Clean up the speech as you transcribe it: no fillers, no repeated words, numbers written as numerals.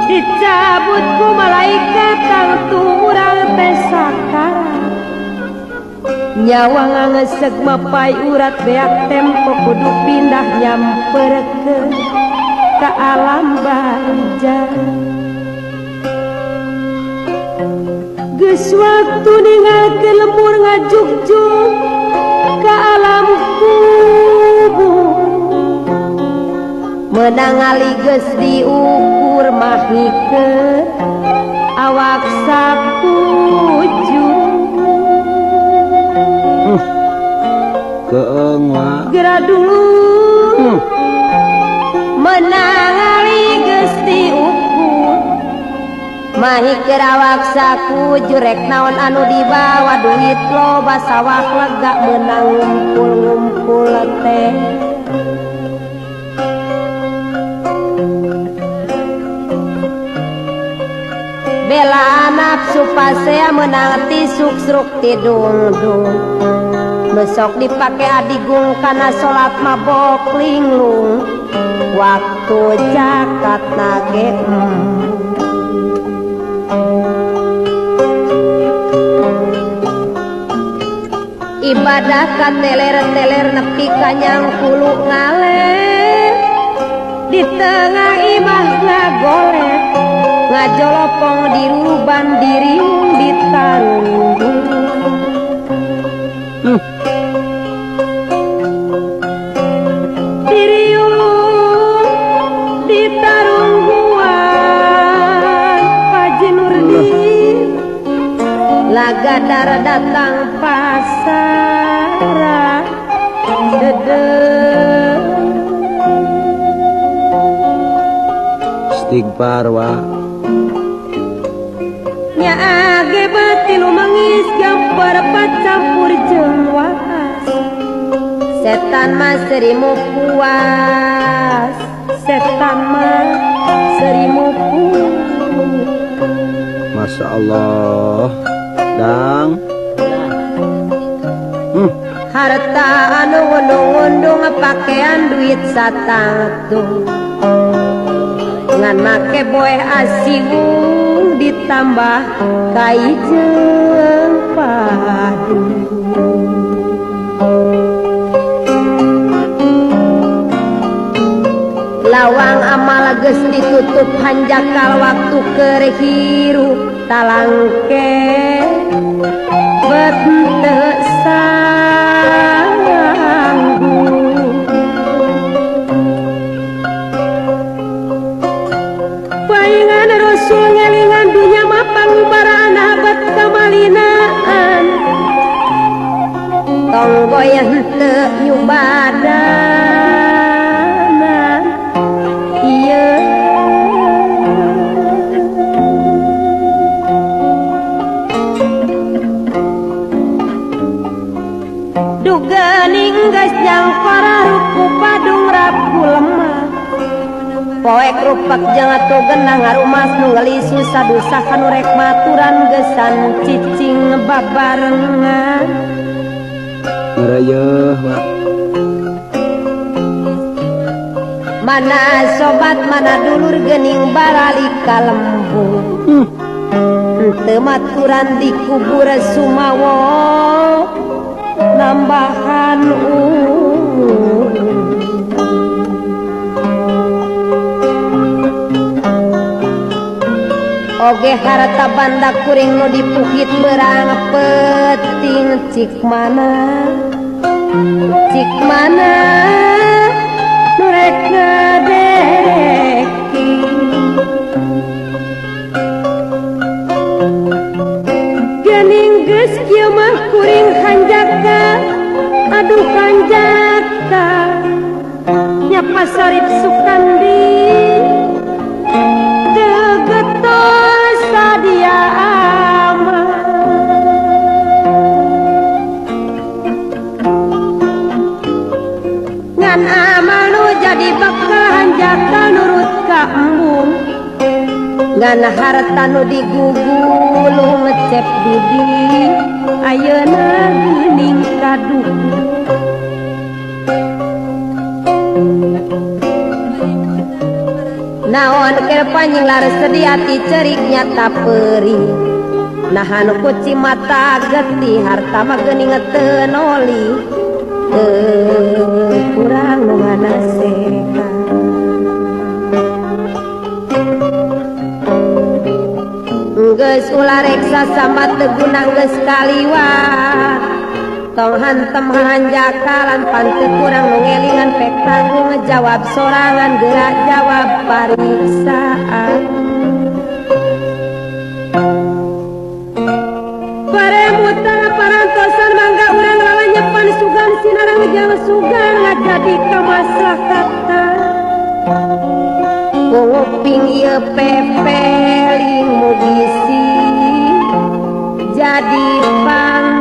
Dicabut ku malaikat tangtu urang teh sakarat. Nyawa ngangeseg mapai urat beak tempo kudu pindah nyamperkeun ka alam barzah. Geus waktu ninggalkeun lembur ngajugjug ka alam kubur. Meunang ali geus diukur mah hikeun awak sakujur. Keeng wa Geura dulu menang ali geus diukur mahi keur awak sakujur rek naon anu dibawa duit loba sawah lega meunang ngumpul-ngumpul teh. Bela nafsu pasea menang tisuk sruk tidungdung. Besok dipake adigung kana salat mabok linglung. Waktu zakat nage ibadah kateler-teler nepi ka nyangkulu ngaler. Di tengah imah ngagoler ngajolopong diruban diriung ditarunggung. Diriung ditarungguan Haji Nurdin lagadar datang pasara dede. Istighfar wa nya age batilu mangis gambar campur jeung waas. Setan mah serimu puas, setan mah serimu puas. Masya Allah dang. Harta anu ngundung-ngundung pakaian duit satangtung ngan make boeh asiwung ditambah kai jeung padu. Lawang amal geus ditutup hanjakal waktu keur hirup talangke bet teu sanggup. Paingan Rasul ngelingan dunya mah pangubaraan abad kamalinaan. Tong goyah teu nyubadanan ieu. Duga geus nyangkora ruku padung raku lemah. Poek rupak jeung atuh genah ngarumas nu ngeulis susah dusa kanu rek maturan gesan cicing babarengan. Ngarayeuh wa. Mana sobat mana dulur geuning baralik ka lembur. Teu maturan dikubur sumawo nambahan oge harta banda kuring nu dipuhit berang peting cik mana nu rek ngadereki. Geuning geus kieu mah kuring hanjaka aduh hanjaka nya pasarip Sukandi gegetos sadia aman. Ngan amal nu jadi bekal hanjaka nurut ka embung. Ngan harta nu digugulung ngecep dudi ayeuna geuning kaduku. Naon keur panjing lares sedih ati cerik nyata perih. Nahan kuci mata getih harta mah geuning teu noli. Teu kurang nu nganasehat. Geus ulah reksa sambat teu guna geus kaliwat. Tong hantem hanjakalan pan teu kurang nu ngelingan pek tanggung jawab sorangan geura jawab pariksaan. Paremutan parantosan mangga urang lalanyepan sugan sinarang jang sugan ngajadi kamaslahatan. Kuping ieu pepeling mugi sih jadi pang